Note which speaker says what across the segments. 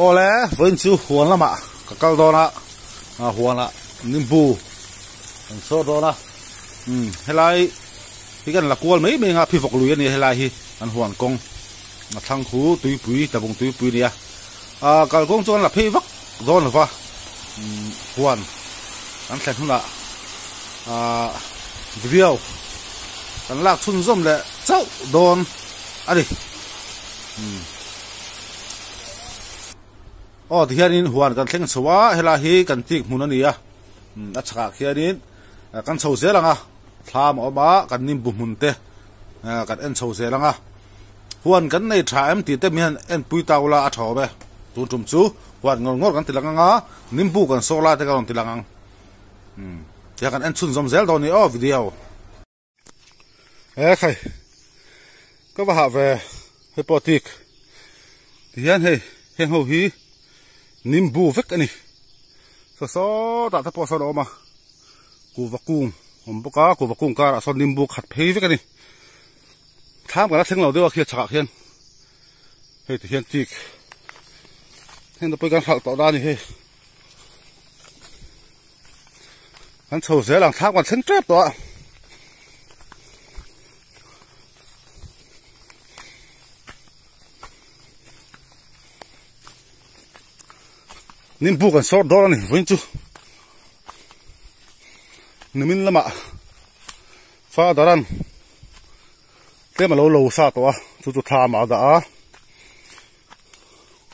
Speaker 1: Awle vawiin chu huan lamah ka kal dawn a, huanah nimbu kan sawr dawn a, umm helai hi kan la kual mai mai ang a, phivawk lui a nia helai hi kan huan kawng a thlang khu tuipui tlabung tuipui a ni a, ah kalkawng chu kan la phei vak dawn lo va, umm huan kan thlen hunah ah video kan lak chhunzawm leh chauh dawn a ni. Umm. Aw tihianin huan kan thleng chho a, helai hi kan tik hmun a ni a, a chhakah khianin kan chho zel ang a, thlam a awm a, kan nimbu hmun te kan en chho zel ang a, huan kan nei tha em tih te mi hian en pui ta ula a tha awm e, tun tum chu huan ngawr ngawr kan ti lang ang a, nimbu kan sawr lai te ka rawn ti lang ang, umm tihian kan en chhunzawm zel dawn a ni aw video. He khai ka va hah ve hei pawh tik tihian hei heng ho hi nimbu vek a ni saw sawtah te pawh sawn a awm a kuhva kung awm bawk a kuhva kung karah sawn nimbu khat phei vek a ni thlam kan la thleng lo deuh a khi a chhakah khian hei tihian tik heng te pawh hi kan hralh tawh dan a ni hei. Kan chho zel ang thlak kan thleng tep tawh a. Nimbu kan sawr dawn a ni vawiin chu. Nimin lamah father an tlem a lo lo sa tawh a chu chu thla amah a dah a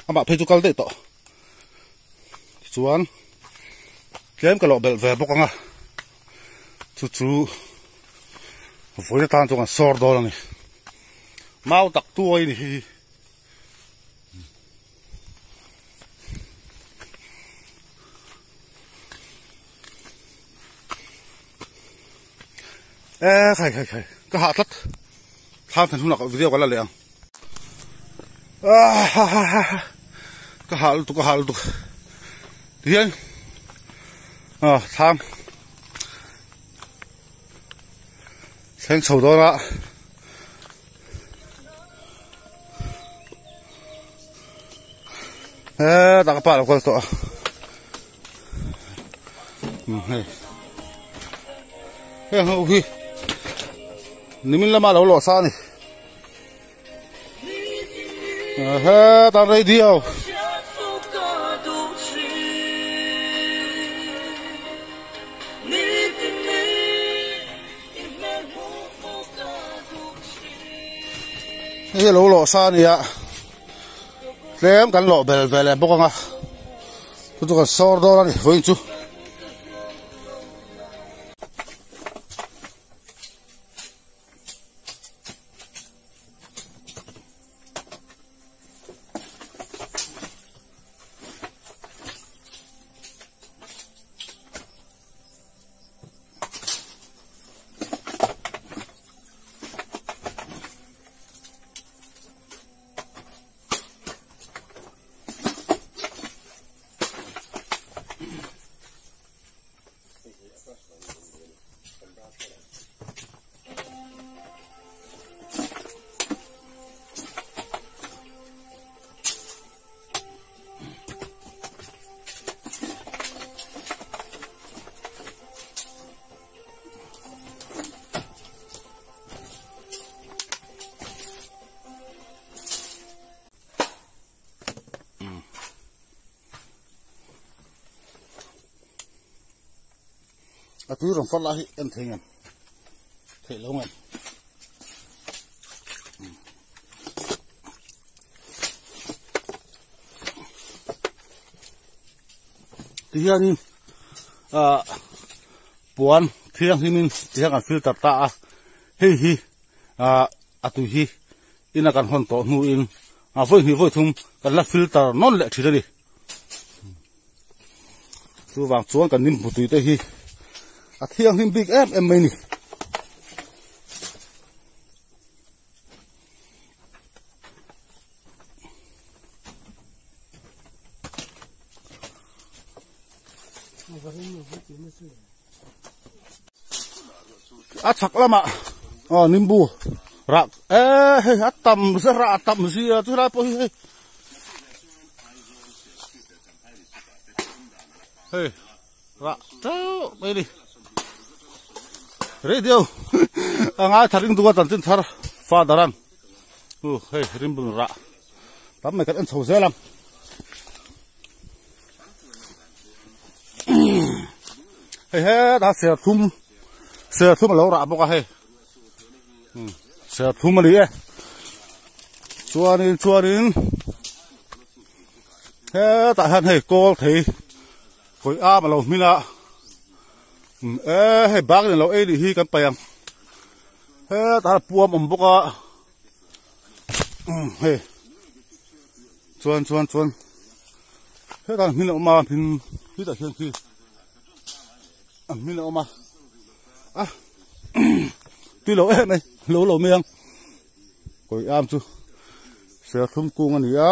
Speaker 1: amah phei chu kal daih tawh. Tichuan tlem ka loh belh ve bawk ang a, chu chu vawiin atan chuan kan sawr dawn a ni. Mau tak tuai a ni hi. E khai khai khai ka hah tlat thlam than hunah video ka la leh ang. Ka hah lutuk ka hah lutuk tihian ah thlam thleng chho dawn a hetah ka pa a lo kal tawh a hei heng ho hi nimin lama lo lawh sa a ni. Hetah radio. Hei lo lawh sa a nia tlem kan lawh bel ve leh bawk ang a chu chu kan sawr dawn a ni vawiin chu. A tui rawn far lai hi en thei ngem theih lo ngem ti hianin ah puan thianghlimin ti hian kan filter ta a hei hi ah a tui hi ina kan hawn tawh hnuin a vawi hnih vawi thum kan la filter nawn leh thin a ni. Chuvang chuan kan nim hmutui te hi a thianghlim bik em em mai ni. A chhak lamah aw nimbu rah e hei a tam zar a tam zia chu helai pawh hi hei. Hei rah teuh mai a ni. Radio a ngai thar ring duh a chanchin thar father an u hei rimbun rah tam mai kan en chho zel ang. Hei hetah serthlum serthlum a lo rah bawk a hei serthlum a ni e chuanin chuanin hetah hian hei kawl thei kawih am a lo hmin a e hei bak in lo ei nih hi kan paih ang hetah hian puam awm bawk a hei chuan chuan chuan hetah hmin a awm a hmin hetah hian khi a hmin a awm a a tui lo em mai lo lo mai ang kawih am chu serthlum kung a ni a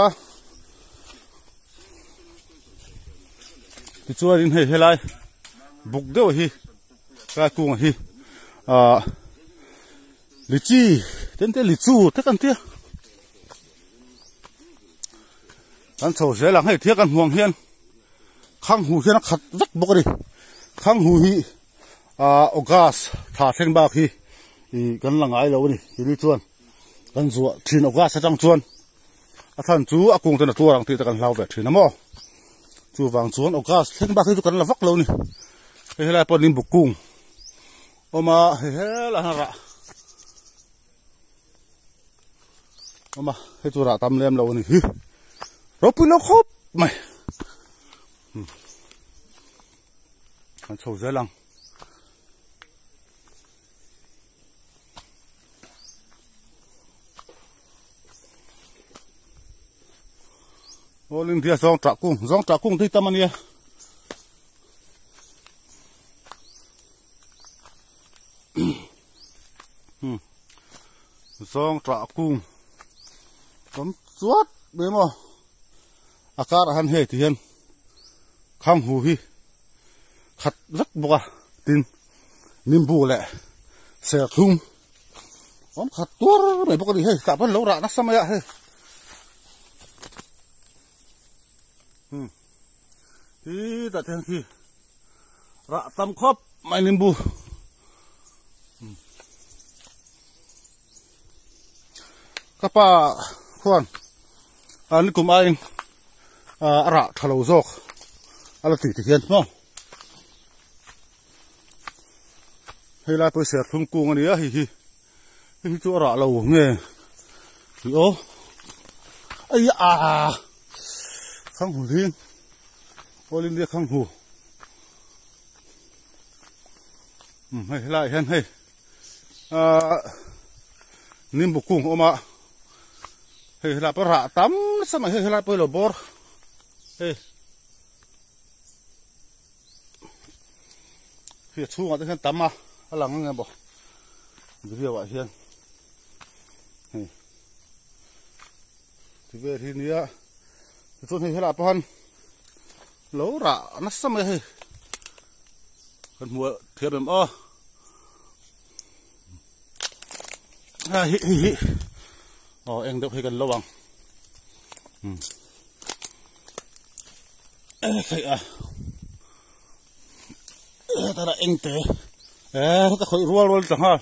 Speaker 1: tichuanin hei helai buk deuh hi helai kungah hi ahh lichi ten te lichu te kan tia kan chho zel ang hei thil kan hmuh ang hian khang hu hian a khat vek bawk a ni khang hu hi ah august thla thleng bak hi ih kan la ngai lo a ni tuni chuan kan zuah thin august atang chuan a chhan chu a kung ten a tuar ang tih te kan hlau ve thin a maw chuvang chuan august thleng bak hi chu kan la vak lo a ni hei helai pawh nimbu kung awm a hei helai hian rah awm a hei chu rah tam lem lo a ni hi ropui lo khawp mai kan chho zel ang. All India zawng tah kung zawng tah kung tui tam a nia. Zawng tah kung tam chuat mai maw a karah hian hei ti hian khang hu hi khat vek bawk a tin nimbu leh serthlum awm khat tuar mai bawk a ni hei tah pawn lo rah nasa mai a hei hi tah te hian khi rah tam khawp mai nimbu ka pa khuan a nikum aiin a rah tha lo zawk a la tih ti hian maw hei lai pawh hi serthlum kung a ni a hei hi hei hi chu a rah lo nge tih aw ai a khang hu hling all India khang hu hei helaiah hian hei ahh nimbu kung a awm a hei helai pawh rah tam nasa mai hei helai pawh hi lo bawr hei hei a chhungah te hian tam a a lang ang em aw video ah hian hei ti vel hi nia tichuan hei helai pawh hian lo rah nasa mai hei kan hmu thiam em aw a hi hi hi aw eng deuh hi kan lo ang e theih a hetah eng te e ka khawih rual rual ta nghal.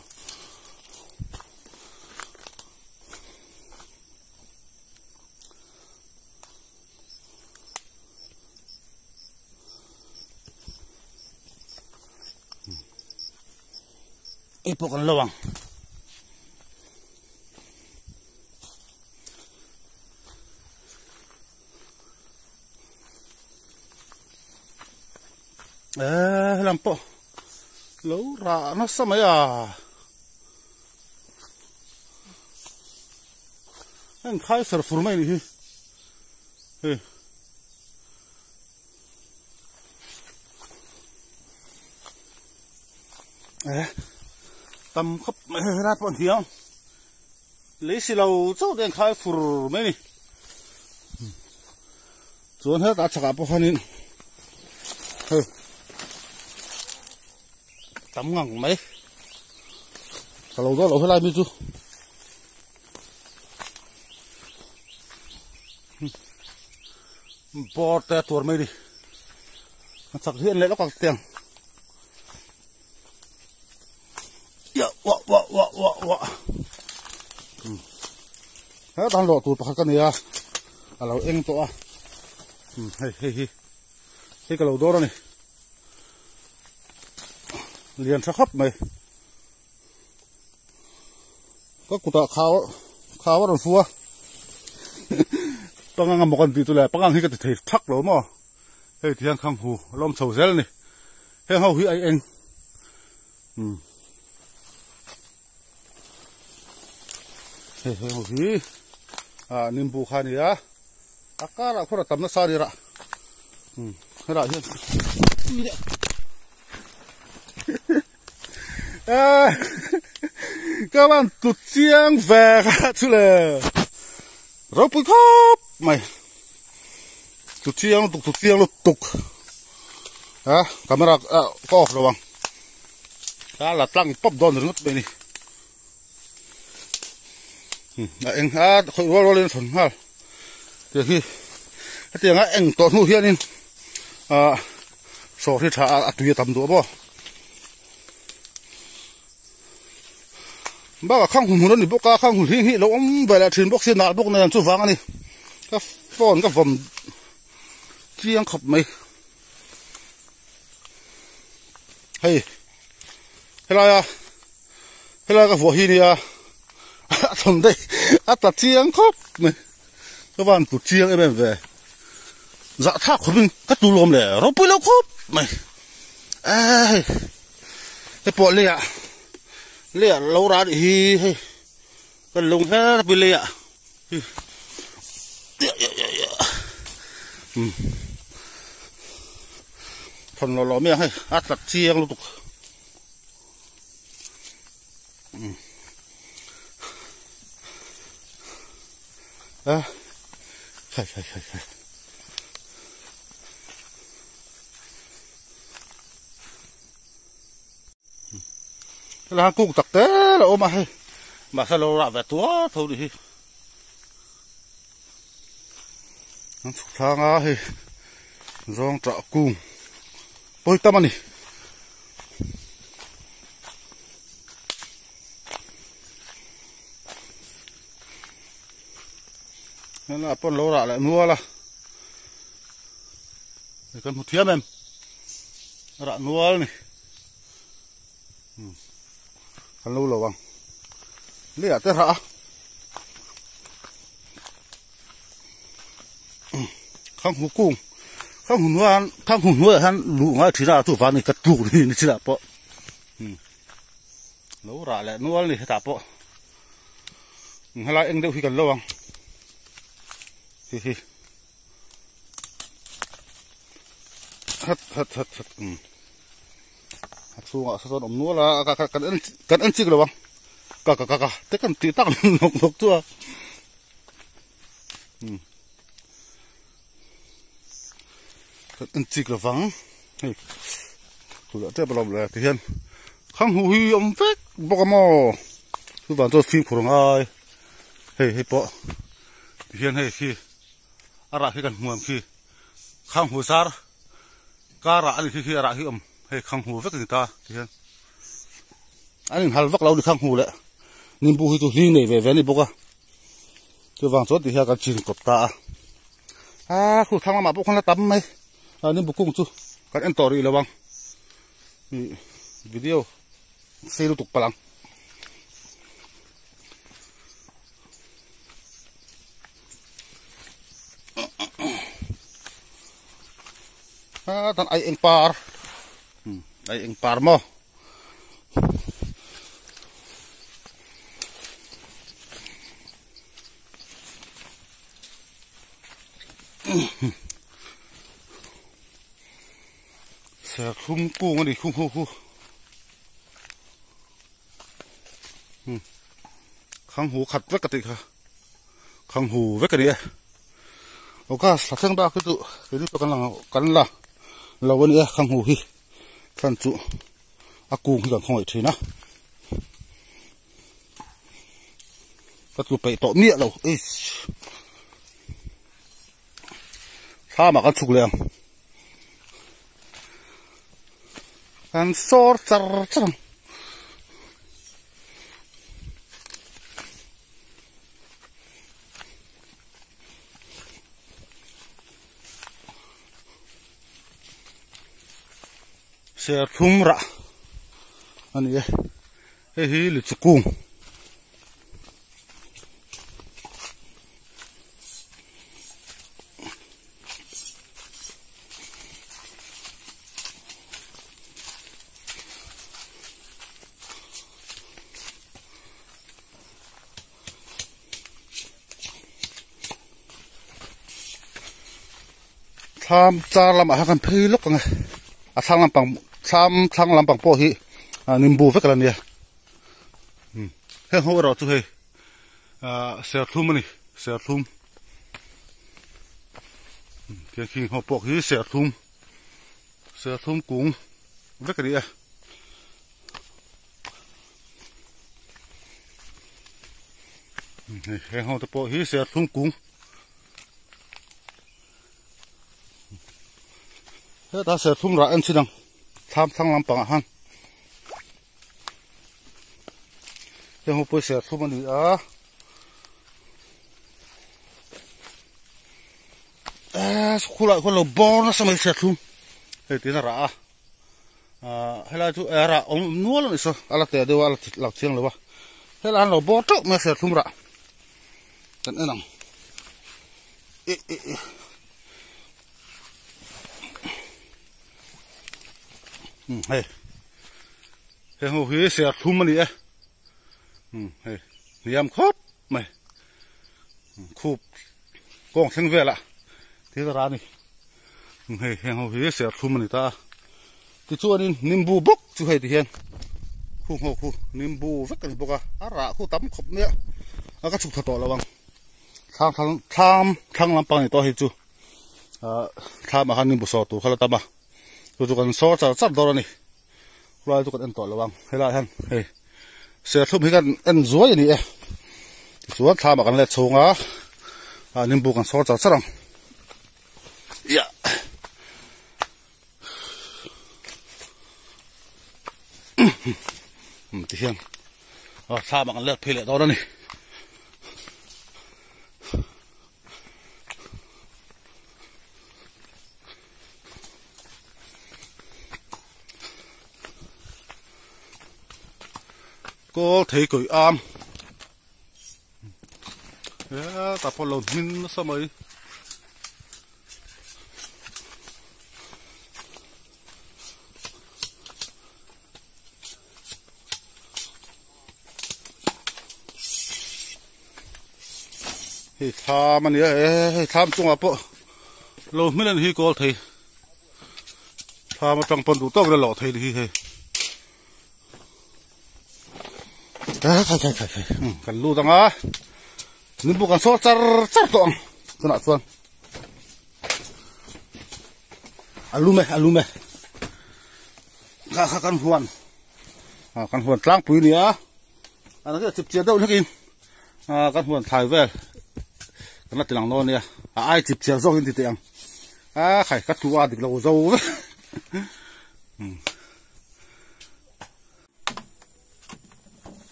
Speaker 1: Hei pawh kan lo ang. Eh, helam pawh lo rah nasa mai a. Heng khai fer fur mai ni hi. Hei. Eh, tam khawp mai hei helai pawh an thiam. Lei si lo chauh te an khai fur mai ni. Chuan hetah chhakah pawh khanin hei tam ngang mai. Ka lo dawn lo helai mi chu. Bawr te a tuar mai ni. A chak hi en leh lawk ang tiang. Ya wa wa wa wa wa. Hmm. He tan lo tur pakhat ka nia. A lo eng tawh a. Hmm, hei hei hi. Hei ka lo dawr ani. Lian tha khawp mai. Ka kutah khau khau a rawn fu a. Pangang a maw kan tih chu le pangang hi ka ti thei thak lo maw. Hei ti hian khang hu a lawm chho zel a ni. Heng ho hi a eng. Um. Hei heng ho hi a nimbu kha a ni a. A karah khuan a tam nasa a ni rah. Um helaiah hian Ka van tut chiang ve kha chu le ropui khawp mai tut chiang lutuk tut chiang lutuk a camera ka off lo ang ka la tlang pawp dawn ringawt mai ni a eng a khawih rual rual in a thawn nghal tiang hi hetiang a eng tawh hnu hianin ah sawr hi tha a tui a tam duh a maw bakah khang hun hun a ni bawk a khang hun hi hi lo awm ve leh thin bawk si nal bawk nen chuvang a ni ka phone ka vawm chiang khawp mai hei helaia helai ka vuah hi nia a thawn daih a tla chiang khawp mai ka van tlu chiang em em ve zah thlak khawp in ka tu lawm leh ropui lo khawp mai hei hei pawh lei ah lei ah lo rah anih hi hei kan lung her pui lei ah hi thawn lawh lawh mai ang hei a tla chiang lutuk. A khai khai khai khai helai han kuk tak te la awm a hei mahse lo rah ve tuar tho ni hi an chhuk thlang a hei zawng tah kung pawi tam a ni. Helai pawn lo rah leh nual a hei kan hmu thiam em a rah nual a ni kan lo lo ang lei ah te rah a khang hu kung khang hu hnuaiah hian khang hu hnuaiah hian luh ngai thin a chuvang ni ka tluk ni ni chinah pawh lo rah leh nual ni hetah pawh helai eng deuh hi kan lo ang hi hi hat hat hat hat a chhungah saw chuan awm nual a ka ka kan en kan en chik lo ang ka ka ka ka te kan tih tak nawk nawk chu a kan en chik lo vang hei tuna tep alawm le ti hian khang hu hi awm vek bawk a maw chuvang chuan fimkhur a ngai hei hei pawh ti hian hei khi a rah khi kan hmuam khi khang hu zar kar ah a ni khi khi a rah hi awm hei khang hu vek a ni ta ti hian an inhal vak lo a ni khang hu leh nimbu hi chu hling nei ve ve a ni bawk a chuvang chuan ti hian kan chin kawp ta a ah khu thlang lamah pawh khan la tam mai a nimbu kung chu kan en tawh rih lo ang ih video sei lutuk palh ang. A tan ai eng par ai eng par maw serthlum kung a ni khu khu khu khang hu khat vek a tih kha khang hu vek a ni e august thla thleng bak hi chu keini pawh kan la kan la lo a ni a khang hu hi thlan chu a kung hi kan khawngaih thin a ka tlu peih tawh miah lo eiss thlamah kan chhuk leh ang. Kan sawr char char ang. Serthlum rah a ni e hei hi lichukung. Thlam char lamah khan kan phei lawk ang e a thlang lampang thlam thlang lampang pawh hi nimbu vek a la nia heng ho erawh chu hei ah serthlum a ni serthlum tiang khing ho pawh khi serthlum serthlum kung vek a ni a. Heng ho te pawh hi serthlum kung heta serthlum rah en chin ang thlam thlang lampangah khan heng ho pawh hi serthlum a ni a eee khulai khuan lo bawr nasa mai serthlum hei tiin a rah a. Ahh helai chu eh rah awm nual a ni saw a la teh deuh a a la chiang lo a helai an lo bawr teuh mai a serthlum rah kan en ang eh eh eh umm hei heng ho hi serthlum a ni e umm hei hniam khawp mai khup kawng thleng velah thil a rah a ni. Hei heng ho hi serthlum a ni ta a tichuanin nimbu bawk chu hei ti hian khung ho khu nimbu vek a ni bawk a a rah khu tam khawp mai a a ka chhuk tha tawh lo ang thlang thlang thlam thlang lampang a ni tawh hei chu ah thlam ah khan nimbu sawr tur kha la tam a chu chu kan sawr char char dawn a ni khulai chu kan en tawh lo ang helai hian hei serthlum hi kan en zuai a ni e tichuan thlam ah kan let chhung a ah nimbu kan sawr char char ang. Ya. Ti hian a thlam ah kan let phei leh dawn a ni. Kawl thei kawi am. Hetah pawh lo hmin nasa mai. Hei thlam a nia e hei thlam chungah pawh lo hmin a ni hi kawl thei thlam atang pawn duh tawk in a lawh thei a ni hi hei. Kan lut ang a nimbu kan sawr char char tawh ang tunah chuan a lum e a lum e kha kha kan huan ah kan huan tlangpui a ni a a chip chiah deuh hlekin ah kan huan thlai vel kan la ti lang dawn a nia a ai chip chiah zawk in ti teh ang a khai ka tlu a dik lo zo vek.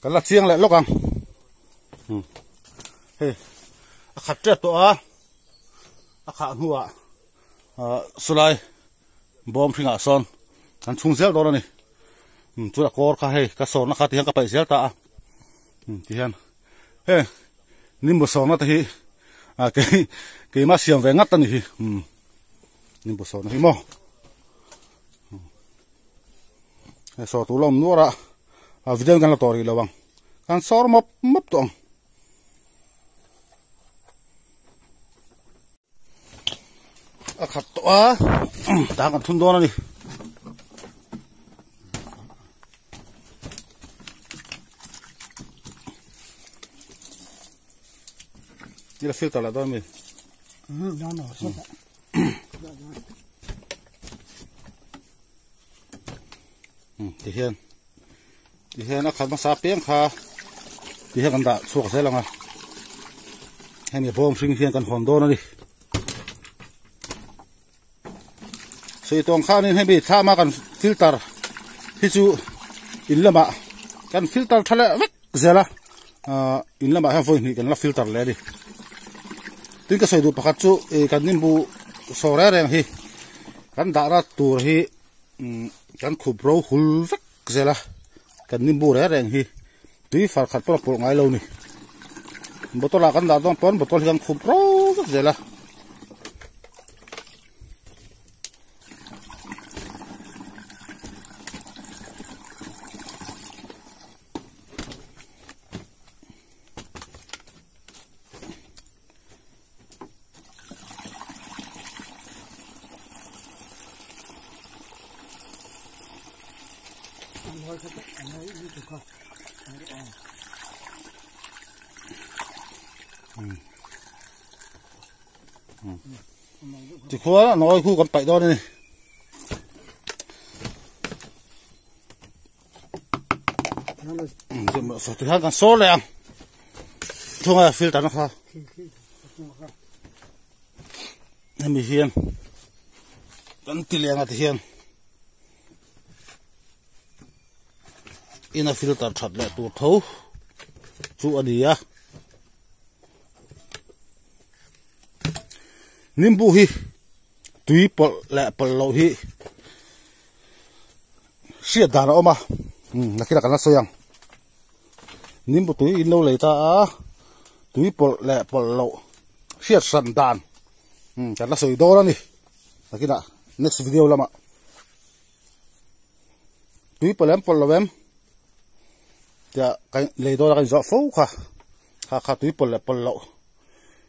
Speaker 1: Kan la chiang leh lawk ang. Hei a khat tep tawh a, a khah hnuah sawlai bawm hringah sawn kan chhung zel dawn a ni. Chuan a kawr kha hei ka sawrna kha tihian ka paih zel ta a, tihian heng nimbu sawrna te hi keimah siam ve ngat a ni hi, nimbu sawrna hi maw. Hei sawr tur la awm nuar a, a video kan la tawh rih lo ang, kan sawr mawp mawp tawh ang. A khat tawh a, tah kan thun dawn a ni. Ni la filter la dawn mi.
Speaker 2: No no, so.
Speaker 1: Ti hian ti hian a khat hmasa piang kha ti hian kan dah chhuak zel ang a hemi bawm hring hian kan hawn dawn a ni sei tawng khanin hemi thlama kan filter hi chu in lamah kan filter tha leh vek zel a in lamah hian vawi hnih kan la filter leh a ni tin ka sawi duh pakhat chu kan nimbu saw reng reng hi kan dahna tur hi kan khup ro hul vek zel a kan nimbu reng reng hi tui far khat pawh a pawlh ngai lo ni bottle ah kan dah dawn pawn bottle hi kan khup ro vek zel a. Tikhuan a nawi khu kan paih dawn a ni. Tihian kan sawr leh ang thunga filter na kha hemi hian kan ti leh ang a tihian ina filter that leh tur tho chu a ni a nimbu hi tui pawlh leh pawlh loh hi. Hriat dan a awm a nakinah kan la sawi ang nimbu tui in lo lei ta a tui pawlh leh pawlh loh hriat hran dan kan la sawi dawn a ni nakinah next video lamah tui pawlh em pawlh lo em tia kan lei dawn a kan inzawh fo kha kha kha tui pawlh leh pawlh loh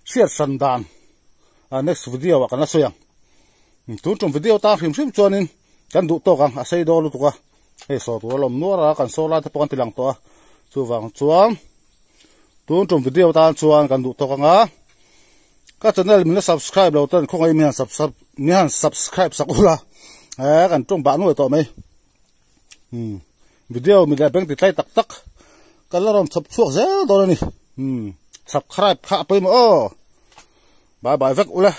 Speaker 1: hriat hran dan next video ah kan la sawi ang tun tum video tan hrim hrim chuanin. Kan duh tawk ang, a sei dawn lutuk a, hei saw tur a lawm nuar a, kan saw lai te pawh kan ti lang tawh a, chuvang chuan tun tum video tan chuan kan duh tawk ang a, ka channel min la subscribe lo ten khawngaih mi han subscribe mi han subscribe sak ula eh kan tum bah nuai tawh mai um video mi leh bank ti tlai tak tak kan la rawn chhawp chhuak zel dawn a ni um subscribe kha a pawimawh aw bye bye vek ula.